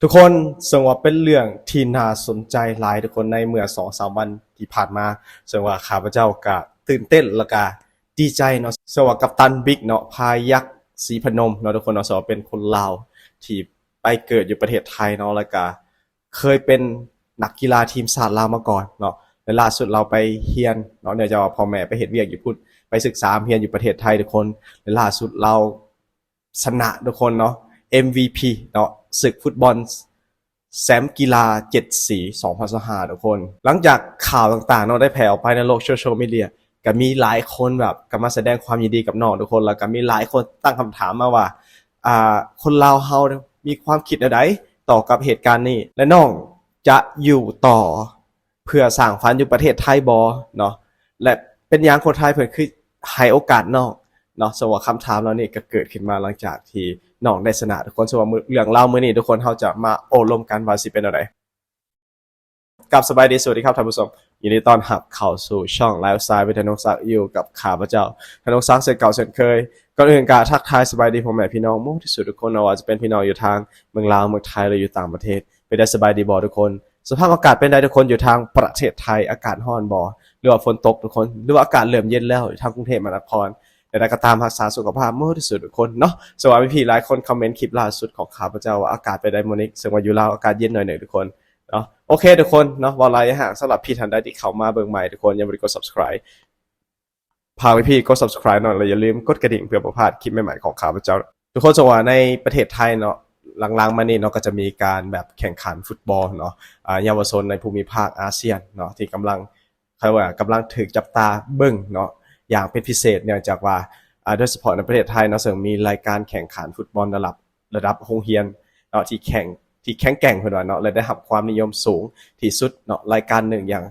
ທຸກຄົນ ເຊິ່ງວ່າເປັນເລື່ອງທີ່ໜ້າສົນໃຈຫຼາຍທຸກຄົນ ໃນເມື່ອສອງສາມວັນທີ່ຜ່ານມາ ເຊິ່ງວ່າຂ້າພະເຈົ້າກະຕື່ນເຕັ້ນ ແລ້ວກະດີໃຈເນາະ ເຊິ່ງວ່າກັບຕັນບິກເນາະ ພາຍັກ ສີພະນົມເນາະທຸກຄົນເນາະ ເຊິ່ງວ່າເປັນຄົນລາວທີ່ໄປເກີດຢູ່ປະເທດໄທເນາະ ແລ້ວກະເຄີຍເປັນນັກກິລາທີມຊາດລາວມາກ່ອນເນາະ ແລະ ລ່າສຸດລາວໄປຮຽນເນາະ ເນື່ອງຈາກວ່າພໍ່ແມ່ໄປເຮັດວຽກຢູ່ພຸ້ນ ໄປສຶກສາຮຽນຢູ່ປະເທດໄທທຸກຄົນ ແລະ ລ່າສຸດລາວ ຊະນະທຸກຄົນເນາະ ເອັມວີພີ ເນາະ ສຶກຟຸດບອນແຊມກິລາເຈັດສີສອງພັນຊາວຫ້າທຸກຄົນ. ຫຼັງຈາກຂ່າວຕ່າງໆເນາະ ໄດ້ແຜ່ອອກໄປໃນໂລກໂຊຊຽວມີເດຍ ກະມີຫຼາຍຄົນແບບກະມາສະແດງຄວາມຍິນດີກັບນ້ອງທຸກຄົນ ແລ້ວກະມີຫຼາຍຄົນຕັ້ງຄຳຖາມມາວ່າ ອ່າ ຄົນລາວເຮົາມີຄວາມຄິດແນວໃດຕໍ່ກັບເຫດການນີ້ ແລະ ນ້ອງຈະຢູ່ຕໍ່ ເພື່ອສ້າງຝັນຢູ່ປະເທດໄທບໍ່ເນາະ ແລະ ເປັນຫຍັງຄົນໄທເພິ່ນຄືໃຫ້ໂອກາດນ້ອງເນາະ. ເຊິ່ງວ່າຄຳຖາມເຫຼົ່ານີ້ກະເກີດຂຶ້ນມາຫຼັງຈາກທີ່ນ້ອງໄດ້ຊະນະທຸກຄົນ. ເຊິ່ງວ່າເລື່ອງລາວມື້ນີ້ທຸກຄົນ ເຮົາຈະມາໂອ້ລົມກັນວ່າຊິເປັນແນວໃດ. ກັບສະບາຍດີ ສະຫວັດດີຄັບທ່ານຜູ້ຊົມ ຍິນດີຕ້ອນຮັບເຂົ້າສູ່ຊ່ອງໄລຟ໌ສະໄຕລ໌ ວິດ ທະນົງສັກ ຢູ່ກັບຂ້າພະເຈົ້າ ທະນົງສັກ ເຊັ່ນເກົ່າເຊັ່ນເຄີຍ. ກ່ອນອື່ນກະທັກທາຍສະບາຍດີພໍ່ແມ່ພີ່ນ້ອງໝົດທີ່ສຸດທຸກຄົນເນາະ ວ່າຈະເປັນພີ່ນ້ອງຢູ່ທາງເມືອງລາວ ເມືອງໄທ ຫຼື ຢູ່ຕ່າງປະເທດ ເປັນໄດ້ສະບາຍດີບໍ່ທຸກຄົນ? ສະພາບອາກາດເປັນໃດທຸກຄົນ? ຢູ່ທາງປະເທດໄທອາກາດຮ້ອນບໍ່ ຫຼືວ່າຝົນຕົກທຸກຄົນ ຫຼືວ່າອາກາດເລີ່ມເຢັນແລ້ວ? ຢູ່ທາງກຸງເທບມະຫານະຄອນ ແນວໃດກໍຕາມ ຮັກສາສຸຂະພາບໝົດທີ່ສຸດທຸກຄົນເນາະ. ເຊິ່ງວ່າມີພີ່ຫຼາຍຄົນຄອມເມັນຄລິບລ່າສຸດຂອງຂ້າພະເຈົ້າວ່າອາກາດເປັນໃດມື້ນີ້ ເຊິ່ງວ່າຢູ່ລາວອາກາດເຢັນໜ້ອຍໜຶ່ງທຸກຄົນເນາະ. ໂອເຄທຸກຄົນເນາະ ເວົ້າຫຼາຍຢ່າຫ້າງ ສຳລັບພີ່ທ່ານໃດທີ່ເຂົ້າມາເບິ່ງໃໝ່ທຸກຄົນ ຍັງບໍ່ໄດ້ກົດ subscribe ຝາກໄວ້ພີ່ກົດ subscribe ເນາະ ແລະ ຢ່າລືມກົດກະດິ່ງເພື່ອບໍ່ພາດຄລິບໃໝ່ໆຂອງຂ້າພະເຈົ້າ. ທຸກຄົນ ເຊິ່ງວ່າໃນປະເທດໄທເນາະ ຫຼັງໆມານີ້ເນາະ ກໍຈະມີການແບບແຂ່ງຂັນຟຸດບອນເນາະ ອ່າ ເຍົາວະຊົນໃນພູມິພາກອາຊຽນເນາະ ທີ່ກຳລັງ ເຂົາເອີ້ນວ່າກຳລັງຖືກຈັບຕາເບິ່ງເນາະ ຢ່າງເປັນພິເສດ ເນື່ອງຈາກວ່າ ອ່າ ໂດຍສະເພາະໃນປະເທດໄທເນາະ ເຊິ່ງມີລາຍການແຂ່ງຂັນຟຸດບອນລະດັບ ລະດັບໂຮງຮຽນເນາະ ທີ່ແຂ່ງ ທີ່ແຂງແກ່ງເພິ່ນວ່າເນາະ ແລະ ໄດ້ຮັບຄວາມນິຍົມສູງທີ່ສຸດເນາະ ລາຍການໜຶ່ງຢ່າງ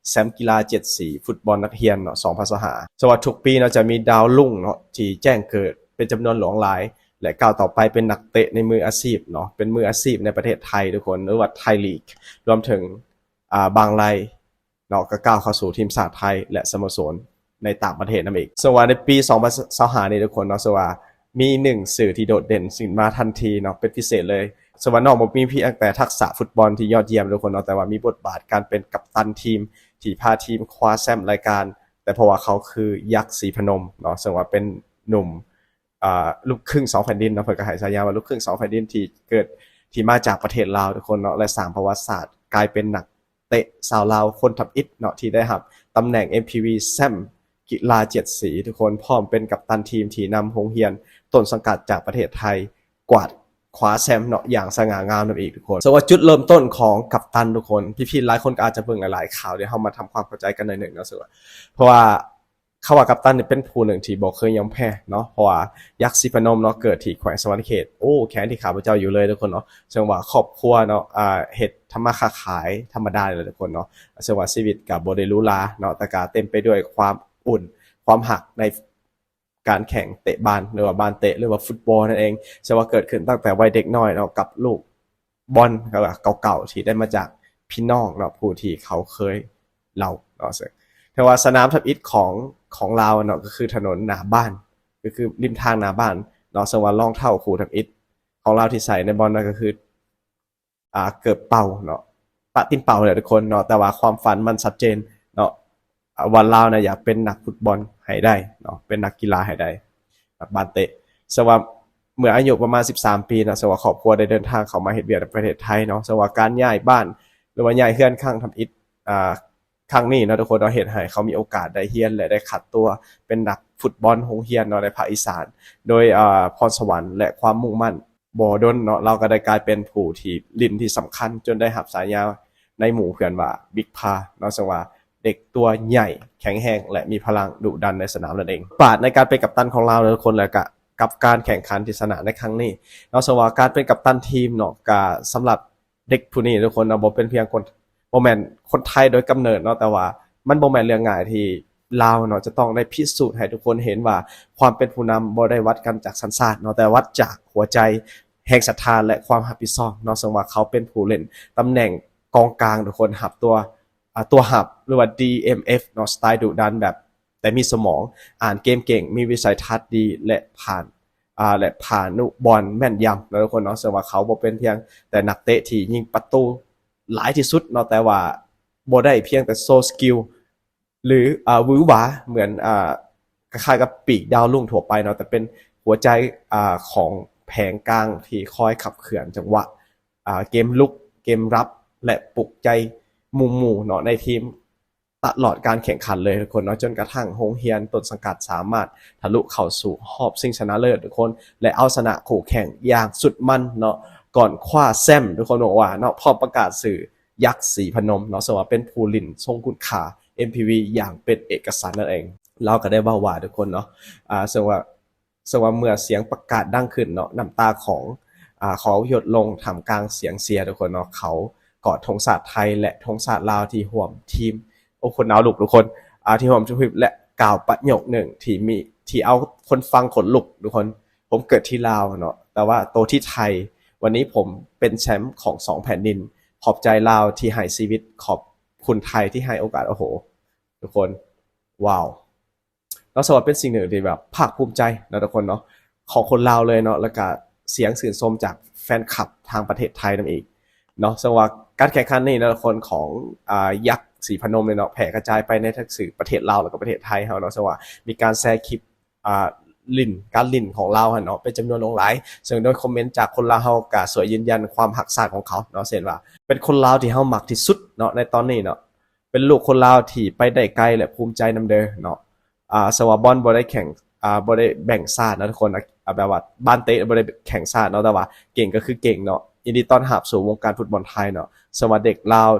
ແຊມກິລາເຈັດສີ ຟຸດບອນນັກຮຽນເນາະ ສອງພັນຊາວຫ້າ. ເຊິ່ງວ່າທຸກປີເນາະ ຈະມີດາວລຸ້ງເນາະ ທີ່ແຈ້ງເກີດເປັນຈຳນວນຫຼວງຫຼາຍ ແລະ ກ້າວຕໍ່ໄປເປັນນັກເຕະໃນມືອາຊີບເນາະ ເປັນມືອາຊີບໃນປະເທດໄທທຸກຄົນ ຫຼືວ່າໄທລີກ ລວມເຖິງ ອ່າ ບາງໄລເນາະ ກໍກ້າວເຂົ້າສູ່ທີມຊາດໄທ ແລະ ສະໂມສອນໃນຕ່າງປະເທດນຳອີກ. ເຊິ່ງວ່າໃນປີສອງພັນຊາວຫ້ານີ້ທຸກຄົນເນາະ ເຊິ່ງວ່າມີໜຶ່ງຊື່ທີ່ໂດດເດັ່ນຂຶ້ນມາທັນທີເນາະ ເປັນພິເສດເລີຍ. ເຊິ່ງວ່ານ້ອງບໍ່ມີພຽງແຕ່ທັກສະຟຸດບອນທີ່ຍອດຢ້ຽມທຸກຄົນເນາະ ແຕ່ວ່າມີບົດບາດການເປັນກັບຕັນທີມ ທີ່ພາທີມຄວ້າແຊມລາຍການ ແຕ່ເພາະວ່າເຂົາຄືຍັກສີພະນົມເນາະ ເຊິ່ງວ່າເປັນໜຸ່ມ ອ່າ ລູກຄຶ່ງສອງແຜ່ນດິນເນາະ ເພິ່ນກໍໃຫ້ສາຍາວ່າລູກຄຶ່ງສອງແຜ່ນດິນ ທີ່ເກີດ ທີ່ມາຈາກປະເທດລາວທຸກຄົນເນາະ ແລະ ສ້າງປະຫວັດສາດກາຍເປັນນັກເຕະຊາວລາວຄົນທຳອິດເນາະ ທີ່ໄດ້ຮັບຕຳແໜ່ງ ເອັມວີພີ ແຊມກິລາເຈັດສີທຸກຄົນ ພ້ອມເປັນກັບຕັນທີມທີ່ນຳໂຮງຮຽນຕົ້ນສັງກັດຈາກປະເທດໄທ ກວາດຄວ້າແຊມເນາະ ຢ່າງສະຫງ່າງາມນຳອີກທຸກຄົນ. ເຊິ່ງວ່າຈຸດເລີ່ມຕົ້ນຂອງກັບຕັນທຸກຄົນ ພີ່ໆຫຼາຍຄົນກໍອາດຈະເບິ່ງຫຼາຍໆຂ່າວ ດຽວເຮົາມາທຳຄວາມເຂົ້າໃຈກັນໜ້ອຍໜຶ່ງເນາະ ເຊິ່ງວ່າ ເພາະວ່າ ຄຳວ່າກັບຕັນນີ້ເປັນຜູ້ໜຶ່ງທີ່ບໍ່ເຄີຍຍອມແພ້ເນາະ ເພາະວ່າຍັກສີພະນົມເນາະ ເກີດທີ່ແຂວງສະຫວັນນະເຂດ ໂອ້ ແຂວງທີ່ຂ້າພະເຈົ້າຢູ່ເລີຍທຸກຄົນເນາະ ເຊິ່ງວ່າຄອບຄົວເນາະ ອ່າ ເຮັດທຳມາຄ້າຂາຍທຳມະດານີ້ແຫຼະທຸກຄົນເນາະ ເຊິ່ງວ່າຊີວິດກໍບໍ່ໄດ້ຫຼູຫຼາເນາະ ແຕ່ກໍເຕັມໄປດ້ວຍຄວາມອຸ່ນ ຄວາມຮັກໃນການແຂ່ງເຕະບານ ຫຼືວ່າບານເຕະ ຫຼືວ່າຟຸດບອນນັ້ນເອງ ເຊິ່ງວ່າເກີດຂຶ້ນຕັ້ງແຕ່ໄວເດັກນ້ອຍເນາະ ກັບລູກ ບອນເກົ່າໆທີ່ໄດ້ມາຈາກພີ່ນ້ອງເນາະ ຜູ້ທີ່ເຂົາເຄີຍເລົ່າເນາະ ເຊິ່ງ ແຕ່ວ່າສະໜາມທຳອິດຂອງ ຂອງລາວເນາະ ກໍຄືຖະໜົນໜ້າບ້ານ ກໍຄືລິມທາງໜ້າບ້ານເນາະ ເຊິ່ງວ່າລອງເທົ້າຄູ່ທຳອິດຂອງລາວທີ່ໃສ່ໃນບອນນັ້ນກໍຄື ອ່າ ເກີບເປົ່າເນາະ ປະຕີນເປົ່າແຫຼະທຸກຄົນເນາະ ແຕ່ວ່າຄວາມຝັນມັນຊັດເຈນເນາະ ອ່າ ວ່າລາວນະຢາກເປັນນັກຟຸດບອນໃຫ້ໄດ້ເນາະ ເປັນນັກກິລາໃຫ້ໄດ້ ນັກບານເຕະ. ເຊິ່ງວ່າເມື່ອອາຍຸປະມານສິບສາມປີເນາະ ເຊິ່ງວ່າຄອບຄົວໄດ້ເດີນທາງເຂົ້າມາເຮັດວຽກໃນປະເທດໄທເນາະ ເຊິ່ງວ່າການຍ້າຍບ້ານ ຫຼືວ່າຍ້າຍເຮືອນຄັ້ງທຳອິດ ອ່າ ຄັ້ງນີ້ເນາະທຸກຄົນເນາະ ເຮັດໃຫ້ເຂົາມີໂອກາດໄດ້ຮຽນ ແລະ ໄດ້ຄັດຕົວເປັນນັກຟຸດບອນໂຮງຮຽນເນາະ ໃນພາກອີສານ ໂດຍ ອ່າ ພອນສະຫວັນ ແລະ ຄວາມມຸ່ງໝັ້ນ ບໍ່ດົນເນາະ ລາວກໍໄດ້ກາຍເປັນຜູ້ທີ່ຫຼິ້ນທີ່ສຳຄັນ ຈົນໄດ້ຮັບສາຍາໃນໝູ່ເພື່ອນວ່າ ບິກພາເນາະ ເຊິ່ງວ່າເດັກຕົວໃຫຍ່ ແຂງແຮງ ແລະ ມີພະລັງດຸດັນໃນສະໜາມນັ້ນເອງ. ບາດໃນການເປັນກັບຕັນຂອງລາວແຕ່ລະຄົນ ແລະ ກະກັບການແຂ່ງຂັນທີ່ຊະນະໃນຄັ້ງນີ້ເນາະ ເຊິ່ງວ່າການເປັນກັບຕັນທີມເນາະ ກະສຳລັບ ເດັກຜູ້ນີ້ທຸກຄົນເນາະ ບໍ່ເປັນພຽງຄົນ ບໍ່ແມ່ນຄົນໄທໂດຍກຳເນີດເນາະ ແຕ່ວ່າມັນບໍ່ແມ່ນເລື່ອງງ່າຍທີ່ລາວເນາະ ຈະຕ້ອງໄດ້ພິສູດໃຫ້ທຸກຄົນເຫັນວ່າ ຄວາມເປັນຜູ້ນຳບໍ່ໄດ້ວັດກັນຈາກສັນຊາດເນາະ ແຕ່ວັດຈາກຫົວໃຈ, ແຮງສັດທາ ແລະ ຄວາມຮັບຜິດຊອບເນາະ ເຊິ່ງວ່າເຂົາເປັນຜູ້ຫຼິ້ນຕຳແໜ່ງກອງກາງ ທຸກຄົນຮັບຕົວ ອ່າ ຕົວຮັບ ຫຼືວ່າ ດີເອັມເອັຟ ເນາະ ສະໄຕລ໌ດຸດັນແບບ ແຕ່ມີສະໝອງ, ອ່ານເກມເກັ່ງ, ມີວິໄສທັດດີ ແລະ ຜ່ານ ອ່າ ແລະ ພານຸບອນແມ່ນຢຳເນາະທຸກຄົນເນາະ. ເຊິ່ງວ່າເຂົາບໍ່ເປັນພຽງແຕ່ນັກເຕະທີ່ຍິງປະຕູຫຼາຍທີ່ສຸດເນາະ, ແຕ່ວ່າບໍ່ໄດ້ພຽງແຕ່ໂຊສະກິວ ຫຼື ອ່າ ຫວືຫວາເໝືອນ ອ່າ ຄ້າຍໆກັບປີກດາວລຸ້ງທົ່ວໄປເນາະ, ແຕ່ເປັນຫົວໃຈ ອ່າ ຂອງແຜງກາງທີ່ຄອຍຂັບເຄື່ອນຈັງຫວະ ອ່າ ເກມລຸກ, ເກມຮັບ ແລະ ປຸກໃຈໝູ່ໆເນາະ ໃນທີມຕະຫຼອດການແຂ່ງຂັນເລີຍທຸກຄົນເນາະ, ຈົນກະທັ່ງໂຮງຮຽນຕົ້ນສັງກັດສາມາດທະລຸເຂົ້າສູ່ຮອບຊິງຊະນະເລີດທຸກຄົນ ແລະ ເອົາຊະນະຄູ່ແຂ່ງຢ່າງສຸດມັນເນາະ ກ່ອນຄວ້າແຊ້ມທຸກຄົນບອກວ່າເນາະ, ພ້ອມປະກາດຊື່ ຍັກສີພະນົມເນາະ, ເຊິ່ງວ່າເປັນຜູ້ຫຼິ້ນຊົງຄຸນຄ່າ ເອັມ ພີ ວີ ຢ່າງເປັນເອກະສັນນັ້ນເອງ. ລາວກໍໄດ້ເວົ້າວ່າທຸກຄົນເນາະ ອ່າ ເຊິ່ງວ່າ ເຊິ່ງວ່າເມື່ອສຽງປະກາດດັງຂຶ້ນເນາະ, ນ້ຳຕາຂອງ ອ່າ ເຂົາຫຍົດລົງທ່າມກາງສຽງເຊຍທຸກຄົນເນາະ, ເຂົາກອດທງຊາດໄທ ແລະ ທງຊາດລາວທີ່ຮ່ວມທີມ. ໂອ້ ຄົນໜາວລຸກທຸກຄົນ ອ່າ ທີ່ຮ່ວມທະວີບ ແລະ ກ່າວປະໂຫຍກໜຶ່ງທີ່ມີ ທີ່ເອົາຄົນຟັງຂົນລຸກທຸກຄົນ. ຜົມເກີດທີ່ລາວເນາະ ແຕ່ວ່າໂຕທີ່ໄທ, ວັນນີ້ຜົມເປັນແຊ້ມຂອງສອງແຜ່ນດິນ. ຂອບໃຈລາວທີ່ໃຫ້ຊີວິດ, ຂອບຄຸນໄທທີ່ໃຫ້ໂອກາດ. ໂອ້ໂຫ ທຸກຄົນ ວ້າວ ເນາະ, ເຊິ່ງວ່າເປັນສິ່ງໜຶ່ງທີ່ແບບພາກພູມໃຈເນາະທຸກຄົນເນາະ ຂອງຄົນລາວເລີຍເນາະ, ແລ້ວກະສຽງຊື່ນຊົມຈາກແຟນຄລັບທາງປະເທດໄທນຳອີກເນາະ. ເຊິ່ງວ່າການແຂ່ງຂັນນີ້ເນາະທຸກຄົນ ຂອງ ອ່າ ຍັກສີພະນົມນີ້ເນາະ ແຜ່ກະຈາຍໄປໃນທັງຊື່ປະເທດລາວ ແລ້ວກໍປະເທດໄທເຮົາເນາະ, ເຊິ່ງວ່າມີການແຊຄລິບ ອ່າ ຫຼິ້ນ ການຫຼິ້ນຂອງລາວຫັ້ນເນາະ ເປັນຈຳນວນຫຼວງຫຼາຍ, ເຊິ່ງໂດຍຄອມເມັນຈາກຄົນລາວເຮົາກະຊ່ວຍຢືນຢັນຄວາມຮັກຊາດຂອງເຂົາເນາະ, ເຊັ່ນວ່າເປັນຄົນລາວທີ່ເຮົາມັກທີ່ສຸດເນາະໃນຕອນນີ້ເນາະ, ເປັນລູກຄົນລາວທີ່ໄປໄດ້ໄກ ແລະ ພູມໃຈນຳເດີເນາະ. ອ່າ ເຊິ່ງວ່າບອນບໍ່ໄດ້ແຂ່ງ ອ່າ ບໍ່ໄດ້ແບ່ງຊາດເນາະທຸກຄົນ, ອ່າ ແບບວ່າບານເຕະບໍ່ໄດ້ແຂ່ງຊາດເນາະ, ແຕ່ວ່າເກັ່ງກໍຄືເກັ່ງເນາະ. ຍິນດີຕ້ອນຮັບສູ່ວົງການຟຸດບອນໄທເນາະ, ເຊິ່ງວ່າເດັກລາວ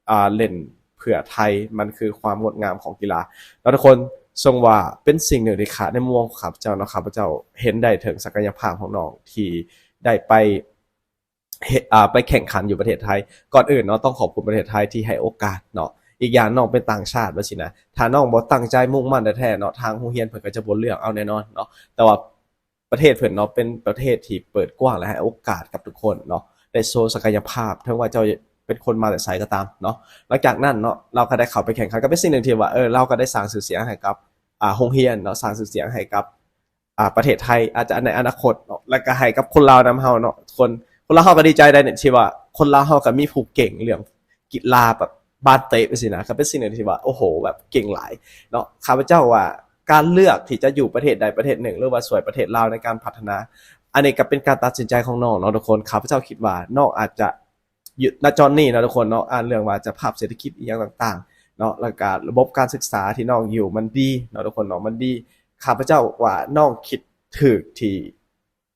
ອ່າ ເລ່ນເພື່ອໄທ ມັນຄືຄວາມງົດງາມຂອງກິລາເນາະທຸກຄົນ. ເຊິ່ງວ່າເປັນສິ່ງໜຶ່ງທີ່ຂ້າ ໃນມຸມມອງຂອງຂ້າພະເຈົ້າເນາະ, ຂ້າພະເຈົ້າເຫັນໄດ້ເຖິງສັກກະຍະພາບຂອງນ້ອງທີ່ໄດ້ໄປ ເຮັດ ອ່າ ໄປແຂ່ງຂັນຢູ່ປະເທດໄທ. ກ່ອນອື່ນເນາະ ຕ້ອງຂອບຄຸນປະເທດໄທທີ່ໃຫ້ໂອກາດເນາະ. ອີກຢ່າງນ້ອງເປັນຕ່າງຊາດວ່າຊີ້ນະ, ຖ້ານ້ອງບໍ່ຕັ້ງໃຈມຸ່ງໝັ້ນແທ້ໆເນາະ, ທາງໂຮງຮຽນເພິ່ນກໍຈະບໍ່ເລືອກເອົາແນ່ນອນເນາະ. ແຕ່ວ່າປະເທດເພິ່ນເນາະ ເປັນປະເທດທີ່ເປີດກວ້າງ ແລະ ໃຫ້ໂອກາດກັບທຸກຄົນເນາະ ໄດ້ໂຊສັກກະຍະພາບ, ເຖິງວ່າເຈົ້າເປັນຄົນມາແຕ່ໃສກໍຕາມເນາະ. ຫຼັງຈາກນັ້ນເນາະ ລາວກໍໄດ້ເຂົ້າໄປແຂ່ງຂັນ, ກໍເປັນສິ່ງໜຶ່ງທີ່ວ່າ ເອີ ລາວກໍໄດ້ສ້າງຊື່ສຽງໃຫ້ກັບ ອ່າ ໂຮງຮຽນເນາະ, ສ້າງຊື່ສຽງໃຫ້ກັບ ອ່າ ປະເທດໄທ ອາດຈະໃນອະນາຄົດເນາະ, ແລ້ວກໍໃຫ້ກັບຄົນລາວນຳເຮົາເນາະ. ຄົນ ຄົນລາວເຮົາກໍດີໃຈໄດ້ນີ້ ທີ່ວ່າຄົນລາວເຮົາກໍມີຜູ້ເກັ່ງເລື່ອງກິລາແບບບານເຕະຈັ່ງຊີ້ນະ, ກໍເປັນສິ່ງໜຶ່ງທີ່ວ່າ ໂອ້ໂຫ ແບບເກັ່ງຫຼາຍເນາະ. ຂ້າພະເຈົ້າວ່າການເລືອກທີ່ຈະຢູ່ປະເທດໃດປະເທດໜຶ່ງ ຫຼືວ່າຊ່ວຍປະເທດລາວໃນການພັດທະນາ, ອັນນີ້ກໍເປັນການຕັດສິນໃຈຂອງນ້ອງເນາະທຸກຄົນ. ຂ້າພະເຈົ້າຄິດວ່ານ້ອງອາດຈະ ຢູ່ ນະຕອນນີ້ເນາະທຸກຄົນເນາະ, ອ່າ ເລື່ອງວ່າສະພາບເສດຖະກິດອີ່ຫຍັງຕ່າງໆເນາະ, ແລ້ວກະລະບົບການສຶກສາທີ່ນ້ອງຢູ່ມັນດີເນາະທຸກຄົນເນາະ, ມັນດີ. ຂ້າພະເຈົ້າວ່ານ້ອງຄິດຖືກທີ່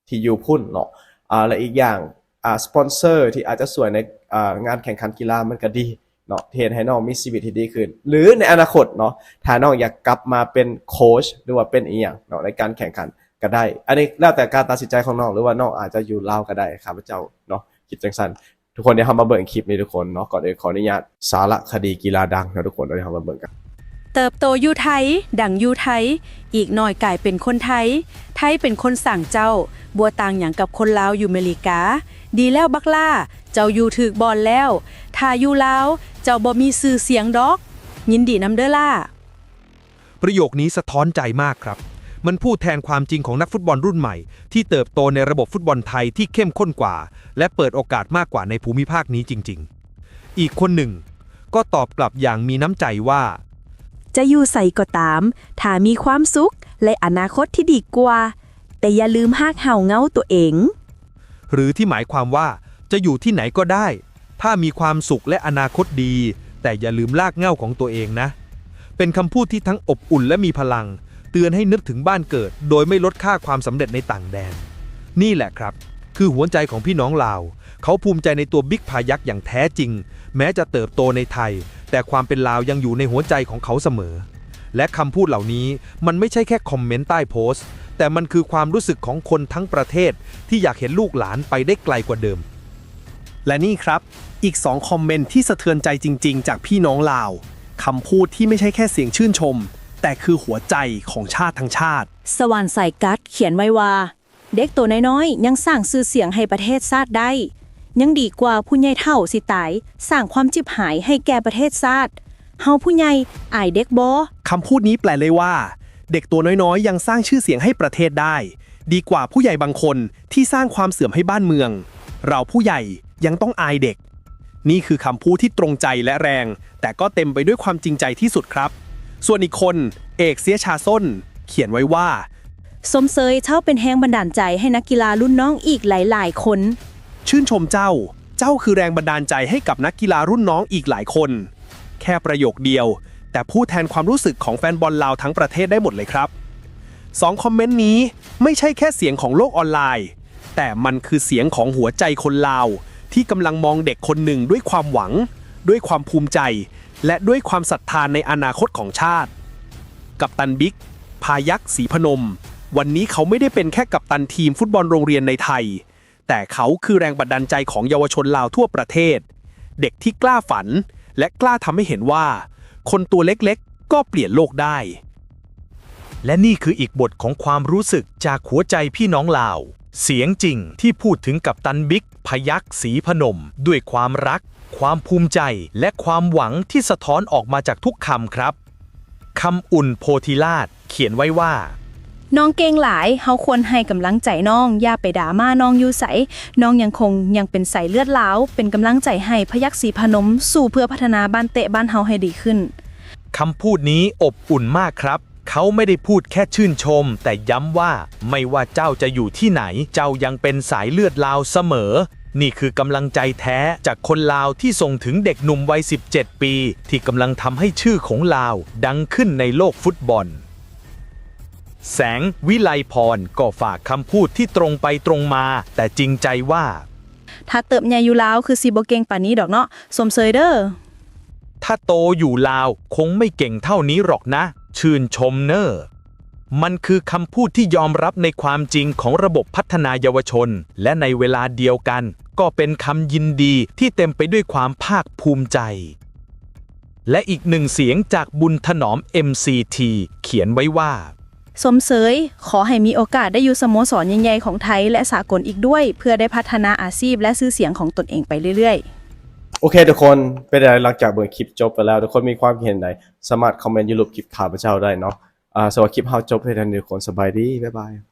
ທີ່ຢູ່ພຸ້ນເນາະ, ອ່າ ແລະ ອີກຢ່າງ ອ່າ ສະປອນເຊີທີ່ອາດຈະຊ່ວຍໃນ ອ່າ ງານແຂ່ງຂັນກິລາມັນກະດີເນາະ, ເຮັດໃຫ້ນ້ອງມີຊີວິດທີ່ດີຂຶ້ນ ຫຼື ໃນອະນາຄົດເນາະ ຖ້ານ້ອງຢາກກັບມາເປັນໂຄດ ຫຼືວ່າເປັນອີ່ຫຍັງເນາະ ໃນການແຂ່ງຂັນກະໄດ້. ອັນນີ້ແລ້ວແຕ່ການຕັດສິນໃຈຂອງນ້ອງ ຫຼືວ່ານ້ອງອາດຈະຢູ່ລາວກະໄດ້, ຂ້າພະເຈົ້າເນາະ ຄິດຈັ່ງຊັ້ນ. ທຸກຄົນ ດຽວເຮົາມາເບິ່ງຄລິບນີ້ທຸກຄົນເນາະ. ກ່ອນອື່ນຂໍອະນຸຍາດ ສາລະຄະດີກິລາດັງເນາະທຸກຄົນ, ດຽວເຮົາມາເບິ່ງກັນ. ເຕີບໂຕຢູ່ໄທ, ດັງຢູ່ໄທ, ອີກໜ້ອຍກາຍເປັນຄົນໄທ. ໄທເປັນຄົນສ້າງເຈົ້າ, ບໍ່ຕ່າງຫຍັງກັບຄົນລາວຢູ່ເມລິກາ. ດີແລ້ວບັກຫຼ້າ, ເຈົ້າຢູ່ຖືກບ່ອນແລ້ວ. ຖ້າຢູ່ລາວ, ເຈົ້າບໍ່ມີຊື່ສຽງດອກ. ຍິນດີນຳເດີຫຼ້າ. ประโยคนี้สะท้อนใจมากครับ มันพูดแทนความจริงของนักฟุตบอลรุ่นใหม่ที่เติบโตในระบบฟุตบอลไทยที่เข้มข้นกว่า และเปิดโอกาสมากกว่าในภูมิภาคนี้จริงๆ อีกคนหนึ่งก็ตอบกลับอย่างมีน้ำใจว่า จะอยู่ใสก็ตาม ถ้ามีความสุข และอนาคตที่ดีกว่า แต่อย่าลืมฮากเหง้าเหง้าตัวเอง หรือที่หมายความว่า จะอยู่ที่ไหนก็ได้ ถ้ามีความสุขและอนาคตดี แต่อย่าลืมรากเหง้าของตัวเองนะ เป็นคำพูดที่ทั้งอบอุ่นและมีพลัง เตือนให้นึกถึงบ้านเกิด โดยไม่ลดค่าความสำเร็จในต่างแดน นี่แหละครับ คือหัวใจของพี่น้องลาว เขาภูมิใจในตัวบิ๊กพายักอย่างแท้จริง แม้จะเติบโตในไทย แต่ความเป็นลาวยังอยู่ในหัวใจของเขาเสมอ และคำพูดเหล่านี้มันไม่ใช่แค่คอมเมนต์ใต้โพสต์ แต่มันคือความรู้สึกของคนทั้งประเทศที่อยากเห็นลูกหลานไปได้ไกลกว่าเดิม และนี่ครับ อีกสองคอมเมนต์ที่สะเทือนใจจริงๆ จากพี่น้องลาว คำพูดที่ไม่ใช่แค่เสียงชื่นชม แต่คือหัวใจของชาติทั้งชาติ ສະຫວານສາຍກັດ ຂຽນໄວ້ວ່າ ເດັກໂຕນ້ອຍໆ ຍັງສ້າງຊື່ສຽງໃຫ້ປະເທດຊາດໄດ້ ຍັງດີກວ່າຜູ້ໃຫຍ່ເຖົ້າຊິຕາຍສ້າງຄວາມຈິບຫາຍໃຫ້ແກ່ປະເທດຊາດ ເຮົາຜູ້ໃຫຍ່ອາຍເດັກບໍ່? คำพูดนี้แปลได้ว่า เด็กตัวน้อยๆ ยังสร้างชื่อเสียงให้ประเทศได้ ดีกว่าผู้ใหญ่บางคนที่สร้างความเสื่อมให้บ้านเมือง เราผู้ใหญ่ยังต้องอายเด็ก นี่คือคำพูดที่ตรงใจและแรง แต่ก็เต็มไปด้วยความจริงใจที่สุดครับ ส่วนอีกคน เอก เสียชาส้น เขียนไว้ว่า ຊົມເຊີຍ ເຈົ້າເປັນແຮງບັນດານໃຈໃຫ້ນັກກິລາລຸ້ນນ້ອງອີກຫຼາຍໆຄົນ. ຊື່ນຊົມເຈົ້າ ເຈົ້າຄືແຮງບັນດານໃຈໃຫ້ກັບນັກກິລາລຸ້ນນ້ອງອີກຫຼາຍຄົນ. ແຄ່ປະໂຫຍກດຽວ ແຕ່ພູດແທນຄວາມຮູ້ສຶກຂອງແຟນບອນລາວທັງປະເທດໄດ້ໝົດເລີຍຄັບ. ສອງຄອມເມັນນີ້ໄມ່ໃຊ່ແຄ່ສຽງຂອງໂລກອອນລາຍ ແຕ່ມັນຄືສຽງຂອງຫົວໃຈຄົນລາວ ທີ່ກຳລັງມອງເດັກຄົນໜຶ່ງດ້ວຍຄວາມຫວັງ ດ້ວຍຄວາມພູມໃຈ ແລະ ດ້ວຍຄວາມສັດທາໃນອະນາຄົດຂອງຊາດ. ກັບຕັນ บิ๊ກ ພາຍັກ ສີພະນົມ ວັນນີ້ເຂົາໄມ່ໄດ້ເປັນແຄ່ກັບຕັນທີມຟຸດບອນໂຮງຮຽນໃນໄທ ແຕ່ເຂົາຄືແຮງບັນດານໃຈຂອງເຍົາວະຊົນລາວທົ່ວປະເທດ ເດັກທີ່ກ້າຝັນ ແລະ ກ້າທຳໃຫ້ເຫັນວ່າ ຄົນຕົວເລັກໆ ກໍປ່ຽນໂລກໄດ້. ແລະ ນີ້ຄືອີກບົດຂອງຄວາມຮູ້ສຶກຈາກຫົວໃຈພີ່ນ້ອງລາວ ສຽງຈິງທີ່ພູດເຖິງກັບຕັນ ບິກ ພະຍັກ ສີພະນົມ ດ້ວຍຄວາມຮັກ ຄວາມພູມໃຈ ແລະ ຄວາມຫວັງທີ່ສະທ້ອນອອກມາຈາກທຸກຄຳຄັບ. ຄຳອຸ່ນ ໂພທິລາດ ຂຽນໄວ້ວ່າ ນ້ອງເກັ່ງຫຼາຍ ເຮົາຄວນໃຫ້ກຳລັງໃຈນ້ອງ ຢ່າໄປດຣາມານ້ອງຢູ່ໃສ ນ້ອງຍັງຄົງຍັງເປັນສາຍເລືອດລາວ ເປັນກຳລັງໃຈໃຫ້ພະຍັກສີພະນົມ ສູ້ເພື່ອພັດທະນາບ້ານເຕະບ້ານເຮົາໃຫ້ດີຂຶ້ນ. ຄຳພູດນີ້ອົບອຸ່ນມາກຄັບ ເຂົາໄມ່ໄດ້ພູດແຄ່ຊື່ນຊົມ ແຕ່ຢ້ຳວ່າ ໄມ່ວ່າເຈົ້າຈະຢູ່ທີ່ໄຫນ ເຈົ້າຍັງເປັນສາຍເລືອດລາວສະເໝີ. ນີ້ຄືກຳລັງໃຈແທ້ຈາກຄົນລາວທີ່ສົ່ງເຖິງເດັກໜຸ່ມໄວສິບເຈັດປີ ທີ່ກຳລັງທຳໃຫ້ຊື່ຂອງລາວດັງຂຶ້ນໃນໂລກຟຸດບອນ. ແສງ ວິໄລພອນ ກໍຝາກຄຳພູດທີ່ຕົງໄປຕົງມາ ແຕ່ຈິງໃຈວ່າ ຖ້າເຕີບໃຫຍ່ຢູ່ລາວ ຄືຊິບໍ່ເກັ່ງປານນີ້ດອກເນາະ ຊົມເຊີຍເດີ. ຖ້າໂຕຢູ່ລາວຄົງໄມ່ເກັ່ງເທົ່ານີ້ຫຼອກນະ ຊື່ນຊົມເນີ. ມັນຄືຄຳພູດທີ່ຍອມຮັບໃນຄວາມຈິງຂອງລະບົບພັດທະນາເຍົາວະຊົນ ແລະ ໃນເວລາດຽວກັນ ກໍເປັນຄຳຍິນດີທີ່ເຕັມໄປດ້ວຍຄວາມພາກພູມໃຈ. ແລະ ອີກໜຶ່ງສຽງຈາກບຸນຖະໜອມ ເອັມຊີທີ ຂຽນໄວ້ວ່າ ຊົມເຊີຍ ຂໍໃຫ້ມີໂອກາດໄດ້ຢູ່ສະໂມສອນໃຫຍ່ໆຂອງໄທ ແລະ ສາກົນອີກດ້ວຍ ເພື່ອໄດ້ພັດທະນາອາຊີບ ແລະ ຊື່ສຽງຂອງຕົນເອງໄປເລື້ອຍໆ. ໂອເຄທຸກຄົນ ເປັນໃດຫຼັງຈາກເບິ່ງຄລິບຈົບໄປແລ້ວ ທຸກຄົນມີຄວາມຄິດເຫັນໃດ ສາມາດຄອມເມັນຢູ່ຮູບຄລິບຂ້າພະເຈົ້າໄດ້ເນາະ. ອ່າ ສຳລັບຄລິບເຮົາຈົບພຽງເທົ່ານີ້ ທຸກຄົນສະບາຍດີ ບາຍບາຍ.